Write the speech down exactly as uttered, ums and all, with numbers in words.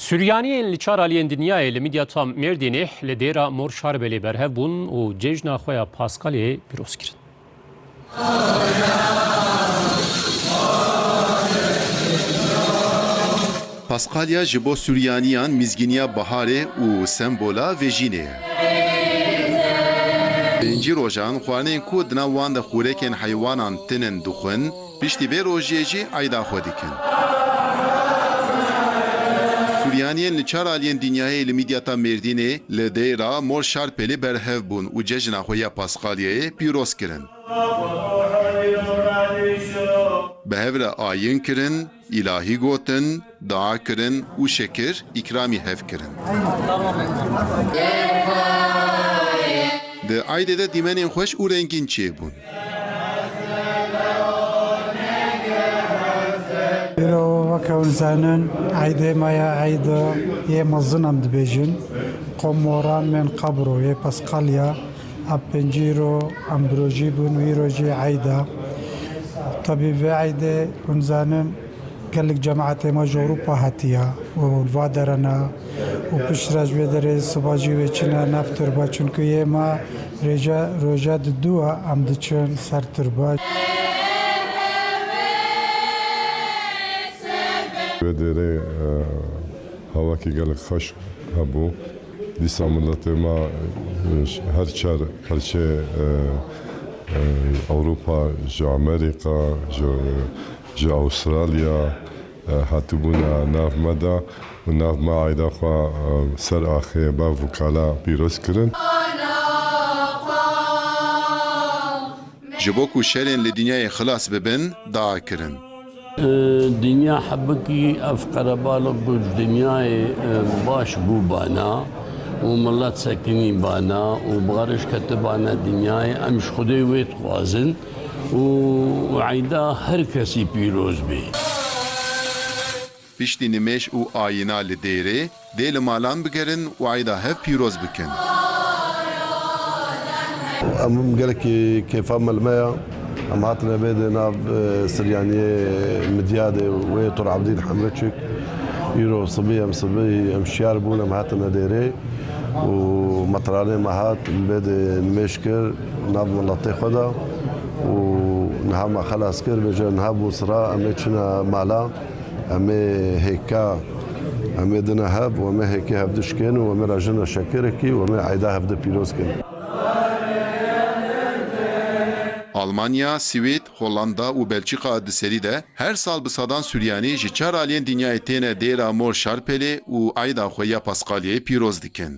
Suryaniyên li çar aliyên dinyayê li Midyata Mêrdînê li dêra Mor Şarbelê berhev bûn û cejna xwe ya Paskalyayê pîroz kirin. Paskalya ji bo Suryaniyan mizgîniya biharê û sembola vejînê ye. Pêncî rojan xwarinên ku di nav wan de xûrekên heywanan tinin dixwin, piştî vê rojê jî eyda xwe dikin. Suryaniyên li çar aliyên dinyayê li Midyata Mêrdînê li dêra Mor Şarpelê berhev bûn û cejna xwe ya Paskalyayê pîroz kirin. Bi hev re ayin kirin, îlahî gotin, dua kirin û şekir îkramî hev kirin. Di eydê de dîmenên xweş û rengîn çêbûn. Îro weke hûn zanin, eydê me ya eyda yê mezin em dibêjin. Qom moran bên qebro yê Paskalya, ev pêncî îro em bi rojî bûn, wî rojî eyda. Tabî vê eydê hûn zanin, gelek cemaetê me ji Ewropa hatiye û li va derene û piştre ji vê derê siba jî wê çine nav tirba, çunku yê me rêje, roje di dû e, em diçin ser tirba. Vê derê, e, hewakî gelek xweş hebû. Dîsa miletê me, e, her çar perçê, e, e, Ewropa, ji Amerîka, ji, ji Awustralya, e, hatibûne nav me de û nav me eyda xwe, e, ser axê bev û kala pîroz kirin. Ji bo ku şerên li dinyayê xilas bibin, dua kirin. Dinya hebikî ev qerebalok ku ji dinyayê, e, baş bûbana û milet sekinîbana û barîş ketibana dinyayê, em ji Xwedê wê dixwazin û eyda her kesî pîroz bê. Piştî nimêj û ayîna li dêrê, dê li malan bigerin û eyda hev pîroz bikin. Em gelekî kêfa me li me ya. Em hatine vê di nav, e, Siryaniyê Midyadê wê Tur Abdîn Hemriçik. Îro sibî em sibî em şiyar bûn, em hatine dêrê û metranê me hat, li vê di nimêj kir, nav miletê xwe da û niha me xelas kir, bêje niha bû sira, em ê çine mala. Em ê hêka, em ê dine hev û em ê hêkê hevdi şikên û em ê rajine şekirekî û em ê eyda hevdi pîroz kin. Almanya, Swêd, Hollanda û Belçîka di serî de her sal bi sedan Suryanî ji çar aliyên dinyayê têne dêra Mor Şarpelê û eyda xwe ya Paskaliyê pîroz dikin.